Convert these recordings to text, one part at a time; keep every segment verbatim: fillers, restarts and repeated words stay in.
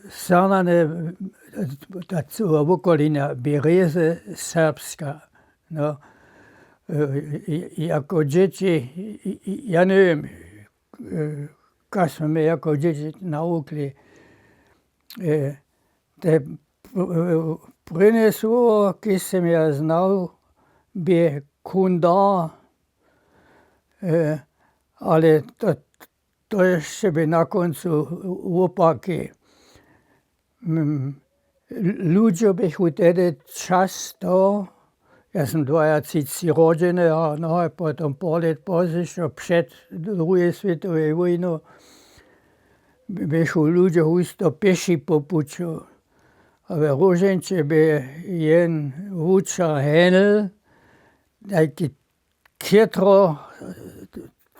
Sernane, ta cyła wokolinja bě rězy serbska. No, jako dźěći, ja njewěm, kaž smy jako dźěći nawukli. Te prěnje słowo, kiž sym ja znał, bě kunda, ale to, to hišće bě na kóncu wopaki. Ludźo běchu tehdy často, ja sym dwajatřiceći rodźeny a no a potom pár lět pózdźišo před druhej swětowej wójnu, běchu ludźo husto pěši po puću. A we Róžeńće bě jen wučer Henl, tajki chětro,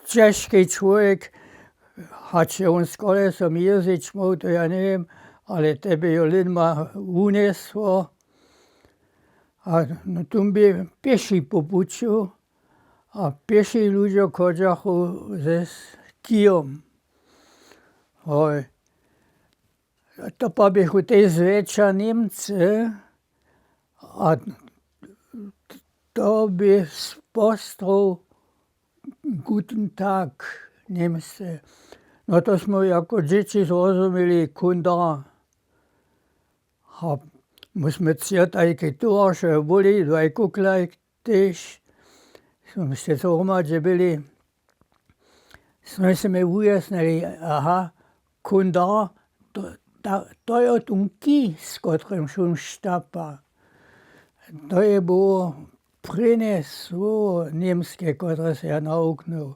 ćežki čłowjek, hač je wón z kolesom jězdźić móhł, to ja njewěm, ale te bě jo lědma wunjesło. A no, tón bě pěši po puću a pěši ludźo chodźachu ze kijom. Hoj. To pa běchu tež zwjetša Němcy a to bě postroł Guten Tag, Němcy. No to smy jako dźěći zrozuměli kunda. A my smy třo tajke towarše byli, dwaj kuklaj tež. Smy sće hromadźe byli. Smy smy wujasnili, aha, kunda, to, ta, to je tón kij, z kotrymž wón štapa. To je było prěnje słowo němske, kotrež ja nawuknył.